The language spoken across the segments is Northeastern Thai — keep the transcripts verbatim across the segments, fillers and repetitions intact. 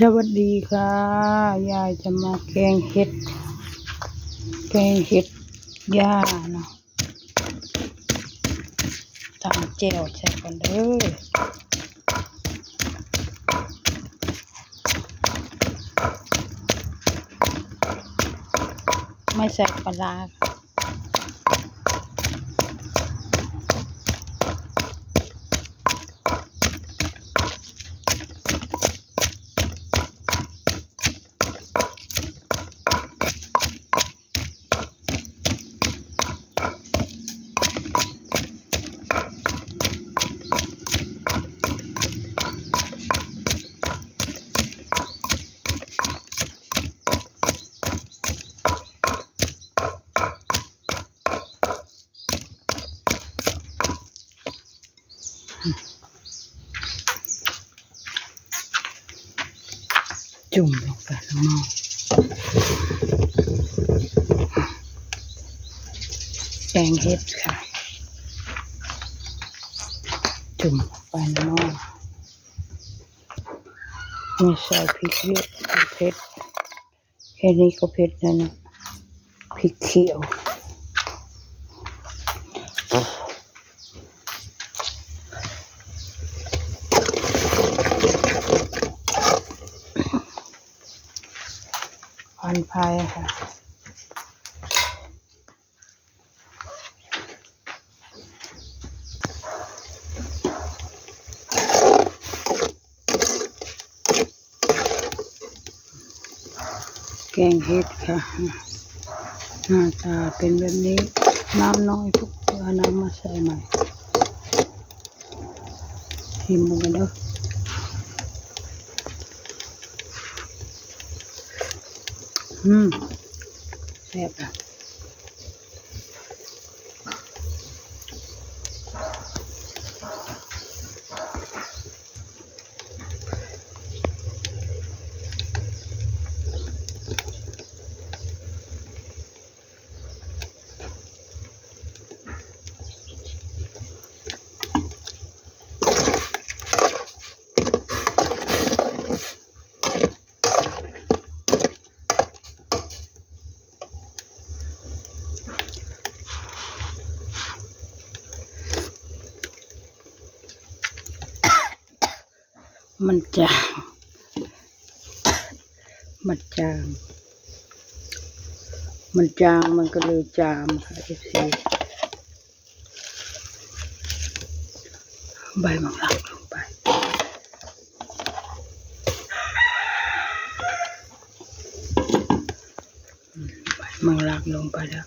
สวัสดีค่ะ ยายจะมาแกงเห็ด แกงเห็ดหญ้าเนาะ ตำแจ่วใส่กันเด้อ ไม่ใส่ปลาร้าค่ะ จุ่มลงไปในหม้อ แกงเห็ดค่ะ จุ่มลงไปในหม้อ ไม่ใส่พริกเยอะ เผ็ด แค่นี้ก็เผ็ดแล้วนะ พริกเขียว ควันไฟค่ะ แกงเห็ดค่ะ หน้าตาเป็นแบบนี้ น้ำน้อย พวกเอาน้ำมาใส่ใหม่ ชิมกันเด้อ อืม แซ่บอ่ะ มันจาง มันจาง มันจาง มันก็เลยจามค่ะ เอฟซี ใบหมากรากลงไป ใบหมากรากลงไปแล้ว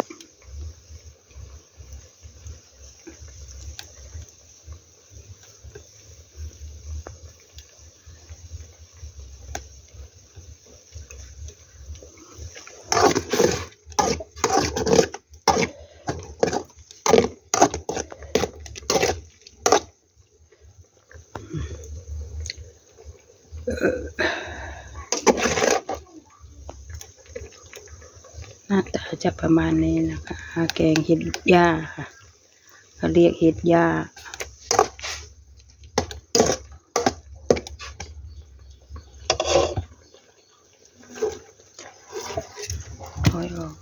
หน้าตาจะประมาณนี้นะคะ แกงเห็ดหญ้าค่ะ เขาเรียกเห็ดหญ้า ถอยออก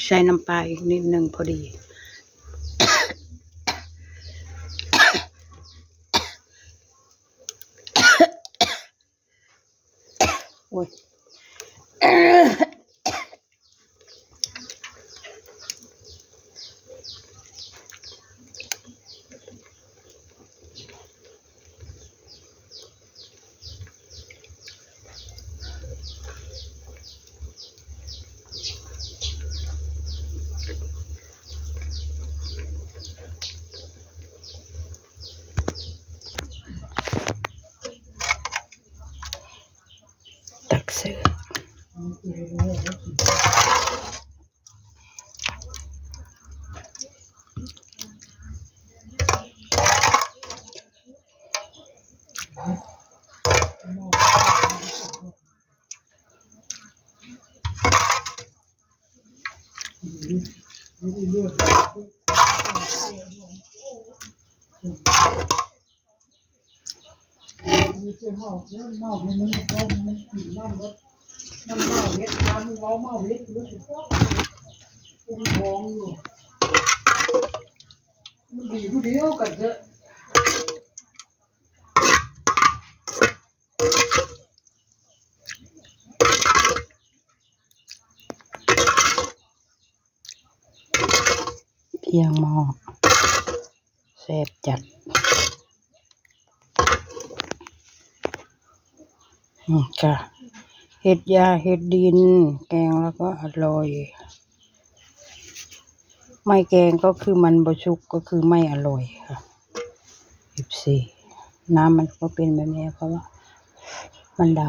ใส่น้ำปลาอีกนิดหนึ่งพอดี โอ้ย ตักเสิร์ฟ ห เมาเมาเห็ดเมาเห็ดมันมันกินน้ำรถมันเมาเห็ดทานมันเมาเมาเห็ดมันเป็นของอยู่มันดีผู้เดียวกันเถอะ เพียงหม้อแซ่บจัด อืมค่ะ เห็ดหญ้าเห็ดดิน แกงแล้วก็อร่อย ไม่แกงก็คือมันบ่สุก ก็คือไม่อร่อยค่ะ เอฟซี น้ำมันก็เป็นแบบนี้ เพราะว่ามันดำ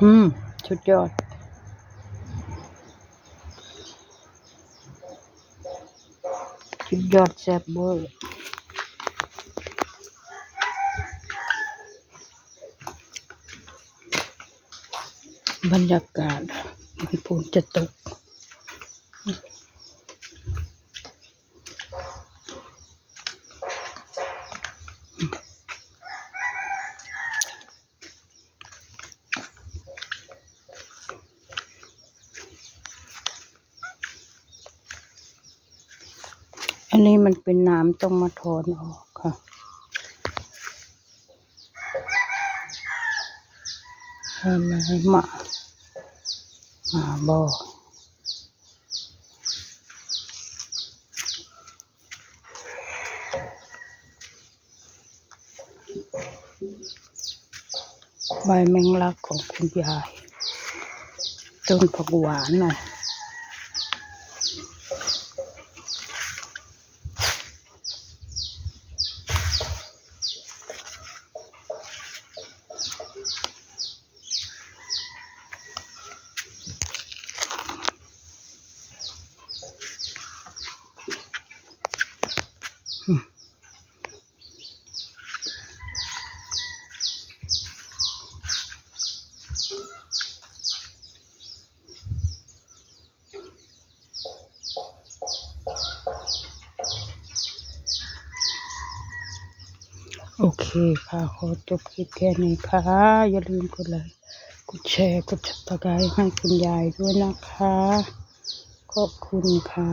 อืม สุดยอด สุดยอด แซ่บเวอร์ บรรยากาศ มันฝนจะตก อันนี้มันเป็นน้ำ ต้องมาถอนออกค่ะ อะไรมา มาบ่ ใบแมงลักของคุณยาย ต้นผักหวานน่ะ โอเคค่ะ ขอจบคลิปแค่นี้ค่ะ อย่าลืมกดไลค์ กดแชร์ กด Subscribe ให้คุณยายด้วยนะคะ ขอบคุณค่ะ